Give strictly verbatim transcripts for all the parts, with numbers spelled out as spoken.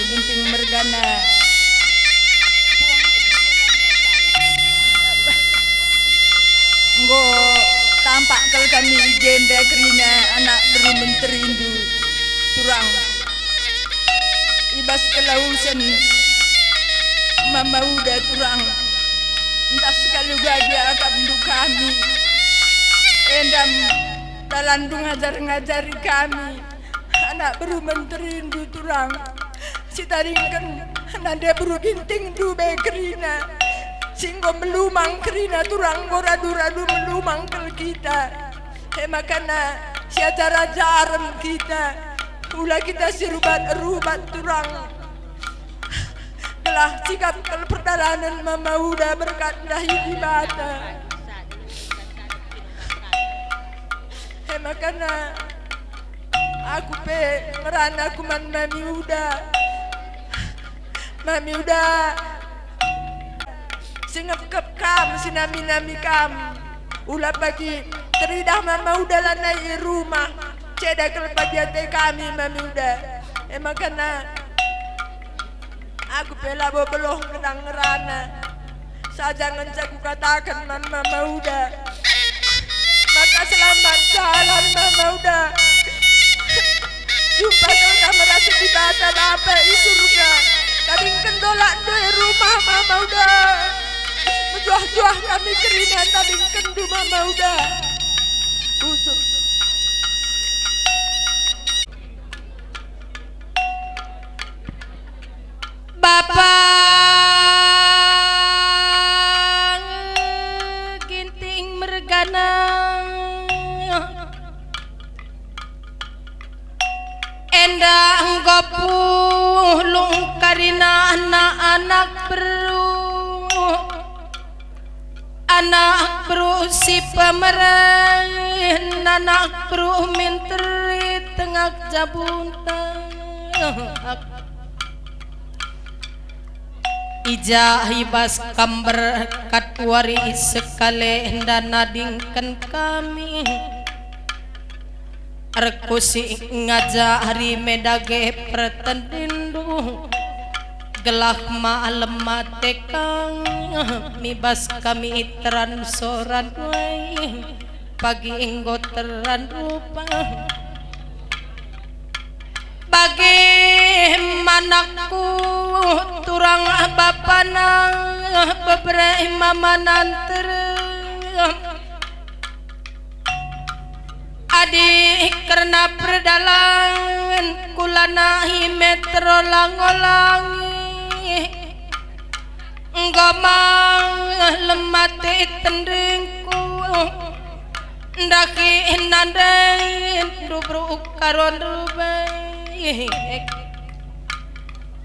Ginting mergana. Enggo tampak kal kami i jenda kerina anak beru menterindu turang. I bas kelausen Mama Uda turang. Ntah sekali bagi akapndu kami. Endam dalandu ngajar-ngajari kami. Anak beru menterindu turang, sitadingken nande beru Gintingndu be kerina, si enggo melumang kerina turang, enggo radu-radu melumang kal kita. E makana siajar-ajaren kita, ula kita si rubat-rubat turang. Gelah sikap kal perdalanen Mama Uda berkat ndahi Dibata. E makana aku pe ngerana ku man Mami Uda. Mami Uda, si ngepkep kam, si nami-nami kam. Ula pagi teridah Mama Uda lanai i rumah, ceda kal pagi ate kami, Mami Uda. E makana aku pe labo beluh ngenang ngerana. Saja ngenca kukataken man Mama Uda, maka selamat jalan Mama Uda. Jumpa kal kam ras Dibata Bapa i Surga. Tadingken dolakndu i rumah Mama Uda. Mejuah-juah kami kerina tadingkenndu Mama Uda. Bujur. Bapa Ginting mergana, enda enggo pulung karina anak-anak beru. Anak beru si pemeren, anak beru menteri tengah jabunta. I ja i bas kam berkat wari sekali enda nadingken kami. Erkusi ngajari me dage pertendindu, gelah malem ate kami bas kami teran soran wai, pagi enggo teran rupa. Bage manakku turang bapana, bebere mamana nterem. Adi kerna perdalan kulanahi metro lango-langi, enggo malem ate tendingku, ndahi nande ndubru karon rubek.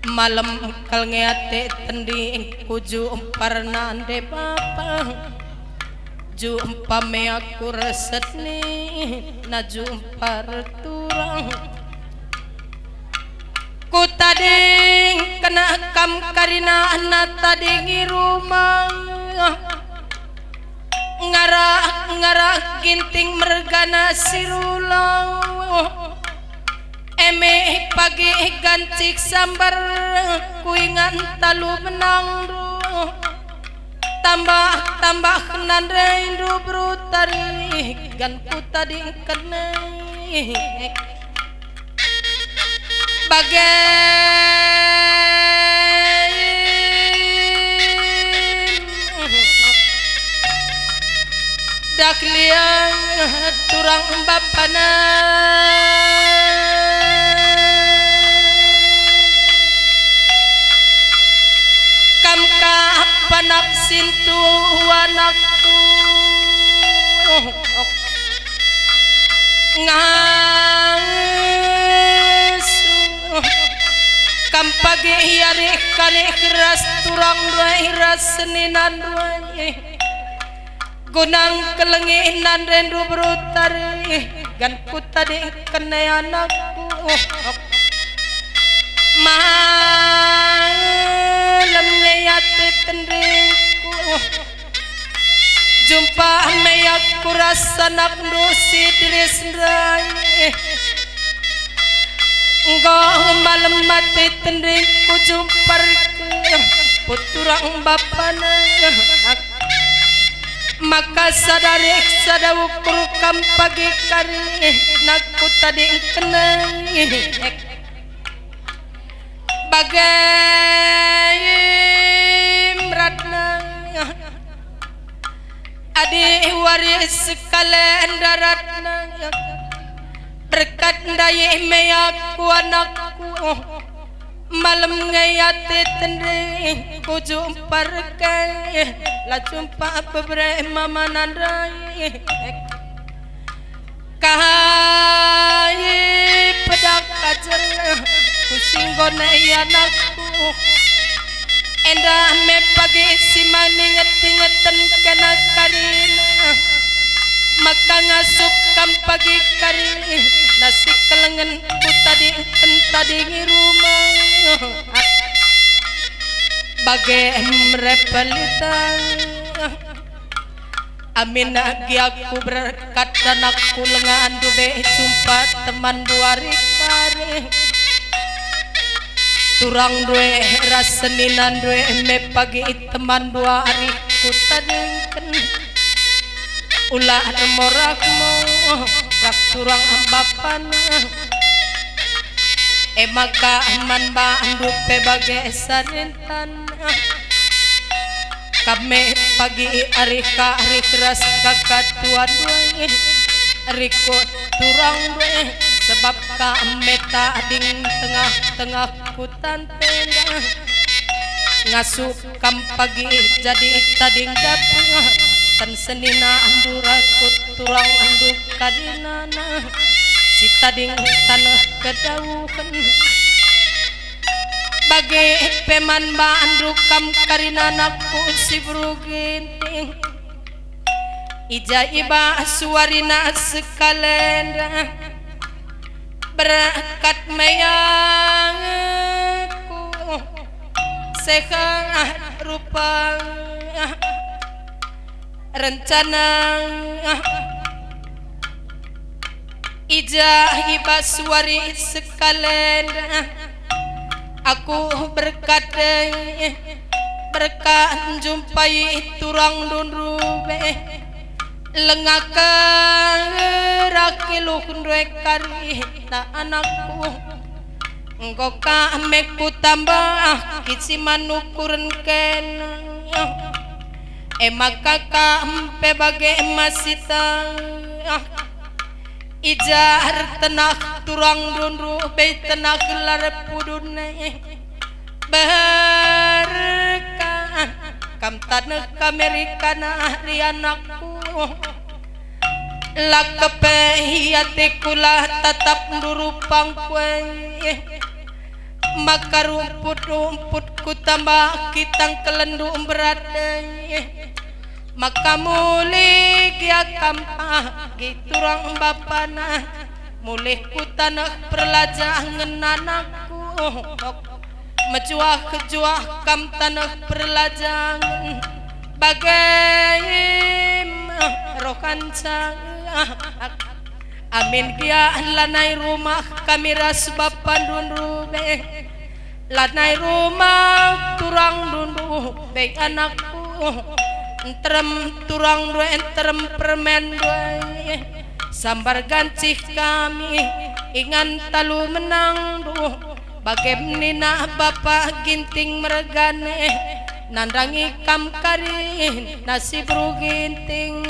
Malem kal nge ate tendingku jumpa nande bapa. Jumpa me aku resetni, na jumpa erturang. Kutading kena kam karina na tadingi rumah. Ngarah-ngarah Ginting mergana si rulang. Eme pagi gancik sambar kuingan talu benangndu. Tambah-tambah nandaindu beru tari gan kutadingken e. Bage Dak liang turang bapana. Kam kap anak sintu anakku. Ngasuh. Kam pagi iarih kalih ras turang duai ras senina duai. Gunang kelengi nandendu beru tari, gan kutadingken e anakku. Malem nge ate tendingku. Jumpa me aku ras anakndu si Idris ndai. Enggo malem ate tendingku jumparken puturang bapana. Maka sada arih sada ukur kam pagi kari nakutadingken. Bage meratna. Adi wari sekalen daratna, berkat ndai me aku anakku. Malem nge ate tendingku jumparken, la jumpa bebere mamana ndai. Kai pedak ajar ku si enggo nai anakku. Enda me pagi si maninget-ingeten kena karina. Maka ngasup kam pagi kari nasi kelengen kutadingken tadingi rumah. Bage merepelita. Amin agi aku berkat anakku lengandu be jumpa temanndu ari kari. Turangndu e ras seninandu e me pagi temanndu ari kutadingken. Ula ermorakmu rak turang bapana. E maka man bandu pe bage sarintan. Kam me pagi arih ka arih ras kaka tuan due, rikut turang due, sebab kam me tading tengah-tengah kutan tenda. Ngasup kam pagi jadi tading dapur, ten senina andu rakut turang andu karinana, si tading taneh kedauhen. Bage pe man bandu kam karinanakku si beru Ginting. I ja i bas warina sekalenda berkat me aku sehat rupa rencana. I ja i bas wari sekalenda aku berkat, berkat njumpai turangndu ndube. Lenga ka raki luhndu e kari na anakku. Enggo ka me kutambah kiciman ukuren kena. E maka kam pe bage masita. I ja ertenah turangndu ndube tenah gelar pudun e. Berkat kam taneh Amerika nari anakku. La kepe ateku la tatap nduru pangkue. Maka rumput-rumput kutambah kitang kelendu berat e. Maka mulih gia kam pagi turang bapana. Mulih ku taneh perlajangen anakku. Mejuah-juah kam taneh perlajangen, bage me rohanca. Amin gia lanai rumah kami ras bapandu ndube, lanai rumah turangndu ndube anakku. Nterem turangndu e, nterem permenndu e, sambar gancih kami ingan talu menangndu. Bage nina Bapa Ginting mergane, nandangi kam kari nasi beru Ginting.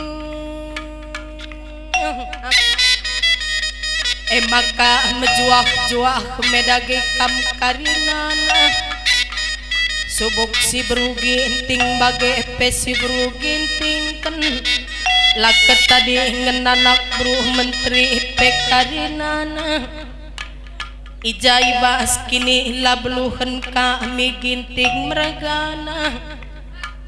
E maka mejuah-juah me dage kam karinana. Subuk si beru Ginting bage pe si beru Gintingken. La ketadingen anak beru menteri pe karinana. I ja i bas kini la beluhen kami Ginting mergana.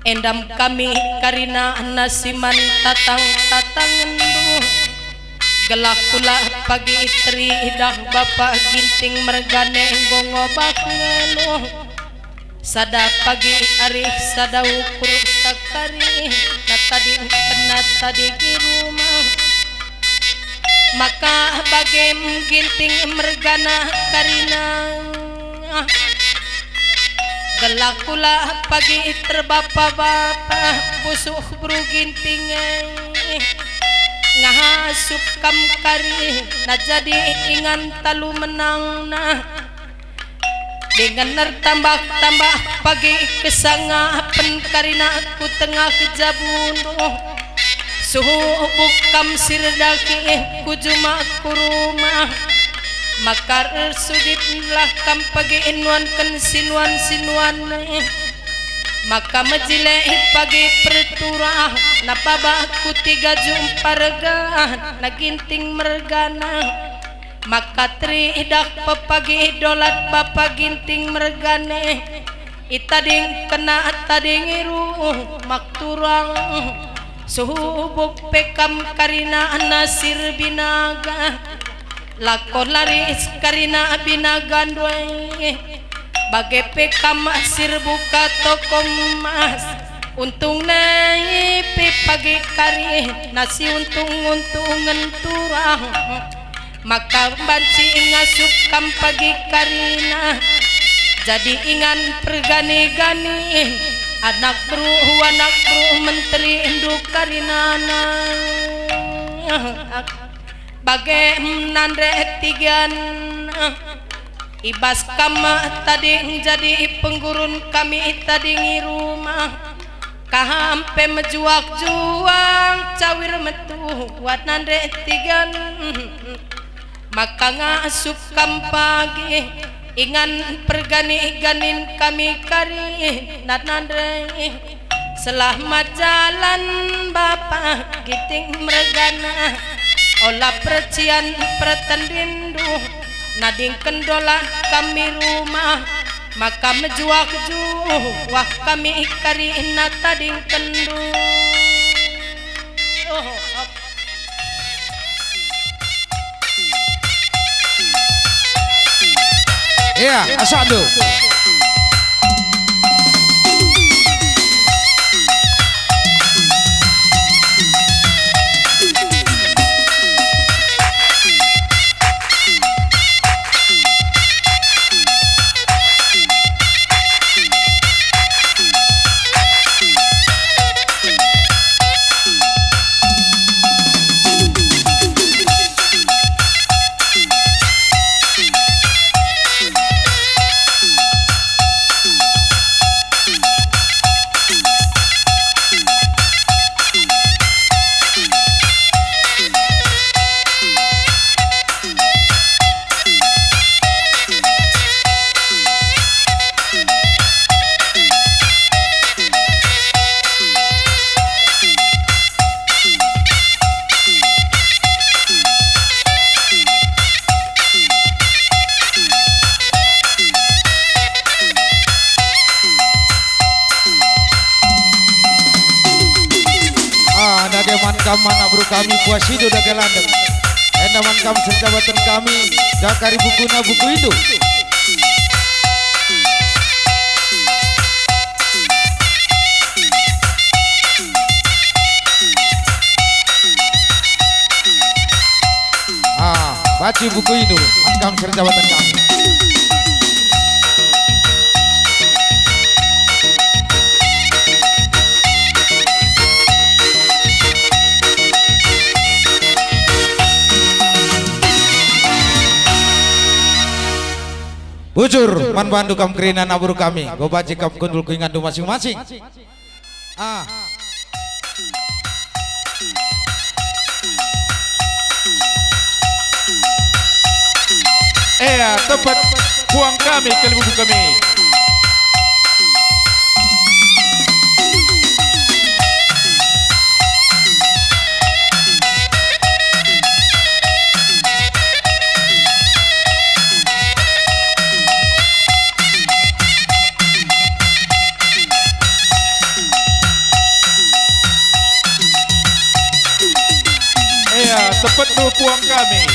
Endam kami karina nasi man tatang-tatangenndu. Gelah kula pagi teridah Bapa Ginting mergane enggo ngobah ngeluh. Sada pagi arih sada ukur takari, natadi kena tadi di rumah. Maka bage Ginting mergana karina. Gelah kula pagi terbapa-bapa pusuh beru Ginting e. Ngasup kam karina jadi ingan talu menangna. Dingen ertambah-tambah pagi kesangapen karina ku tengah jabundu. Suhubuk kam si erdahin ku juma ku rumah. Maka ersujudlah kam pagi nuanken sinuan-sinuan. Maka mejile pagi perturah, na babah ku tiga jumpa rega, na Ginting mergana. Maka teridah pepagi dolat bapa Ginting mergana, itadingkenna tading i rumah turang. Suhubuk pe kam karina Nasir Binaga, lako laris karina binagandu e. Bage pe kam si erbuka toko emas, untung nai pe pagi karina si untung-untungen turang. Maka banci ngasup kam pagi karina, jadi ingan pergani-ganin, anak beru, anak beru menterindu karinana. Bage nande Tigan, i bas kam tading jadi penggurun kami tading i rumah. Kam pe mejuak-juak cawir metuat nande Tigan. Maka ngasup kam pagi ingan pergani-ganin kami kari nande. Selamat jalan Bapa Ginting mergana, ola percian pertendinndu, nadingken dolat kami rumah, maka mejuah-juah kami karina tadingkenndu. Iya, asakndu. Ah, dage man kam anak beru kami, puas ido dage landek. Enda man kam senjabaten kami, dakari bukuna buku indu. Ah, baci buku indu, man kam senjabaten kami. Bujur, man bandu kam kerina anak beru kami, enggo baci kam kundul ku inganndu masing-masing. Ah. Ea, tepet, puang kami, kalimbubu kami. Ea, tepetndu puang kami.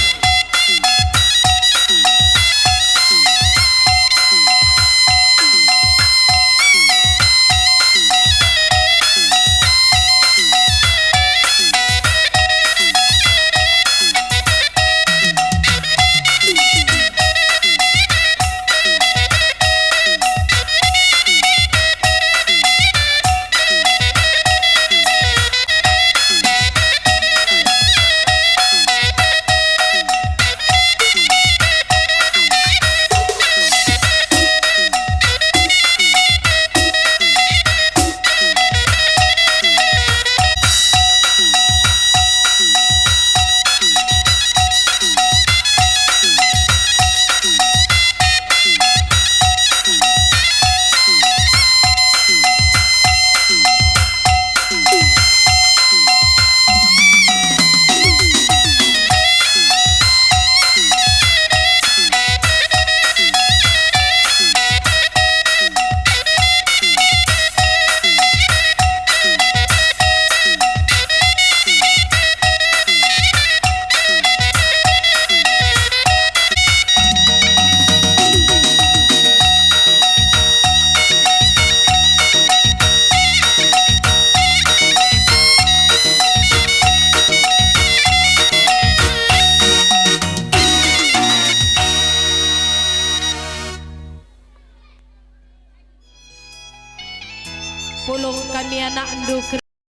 Pulung kami anakndu